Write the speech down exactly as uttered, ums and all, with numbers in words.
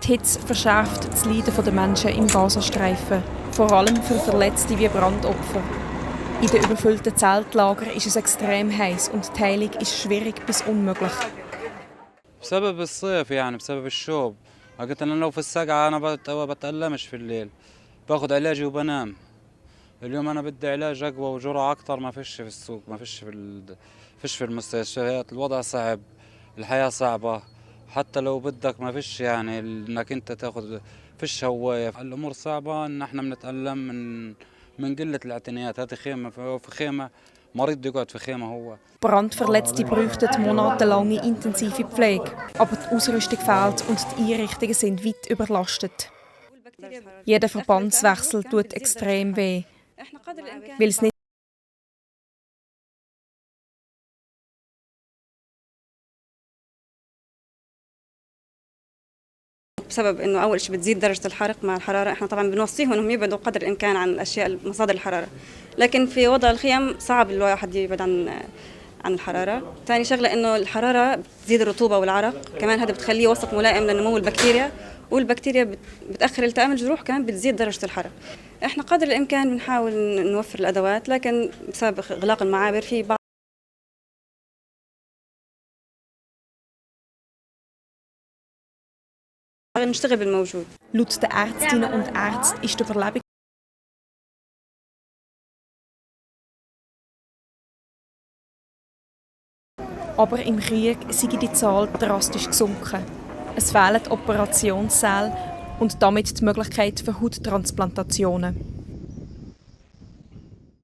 Die Hitze verschärft das Leiden der Menschen im Gazastreifen, vor allem für Verletzte wie Brandopfer. In den überfüllten Zeltlagern ist es extrem heiss und die Heilung ist schwierig bis unmöglich. بسبب الصيف، يعني، بسبب الشوب. قلت أنا لو في السقعة أنا بت-، بتألمش في الليل. باخد علاجي وبنام. اليوم أنا بدي علاج أقوى وجرعة أكتر، ما فيش في السوق، ما فيش في ال-، فيش في المستشفيات. الوضع صعب، الحياة صعبة. حتى لو بدك ما فيش، يعني، إنك أنت تاخد، فيش هواية. الأمور صعبة، إن إحنا بنتألم من، من قلة الاعتنايات. هذه خيمة، في، في خيمة، مريض يقعد في خيمة هو. Brandverletzte bräuchten monatelange intensive Pflege, aber die Ausrüstung fehlt und die Einrichtungen sind weit überlastet. Jeder Verbandswechsel tut extrem weh, weil es nicht بسبب إنه أول إشي بتزيد درجة الحرق مع الحرارة. إحنا طبعًا بنوصيهم إنهم يبعدوا قدر الإمكان عن الأشياء، مصادر الحرارة، لكن في وضع الخيم صعب الواحد يبعد عن، عن الحرارة. ثاني شغلة إنه الحرارة بتزيد الرطوبة والعرق، كمان هذا بتخليه وسط ملائم لنمو البكتيريا، والبكتيريا بت-، بتأخر التئام الجروح، كمان بتزيد درجة الحرق. إحنا قدر الإمكان بنحاول ن-، نوفر الأدوات، لكن بسبب إغلاق المعابر في بعض نشتغل بالموجود. Laut den Ärztinnen und Ärzten ist die Überlebens-, aber im Krieg sei die Zahl drastisch gesunken. Es fehlen Operationssäle und damit die Möglichkeit für Hauttransplantationen.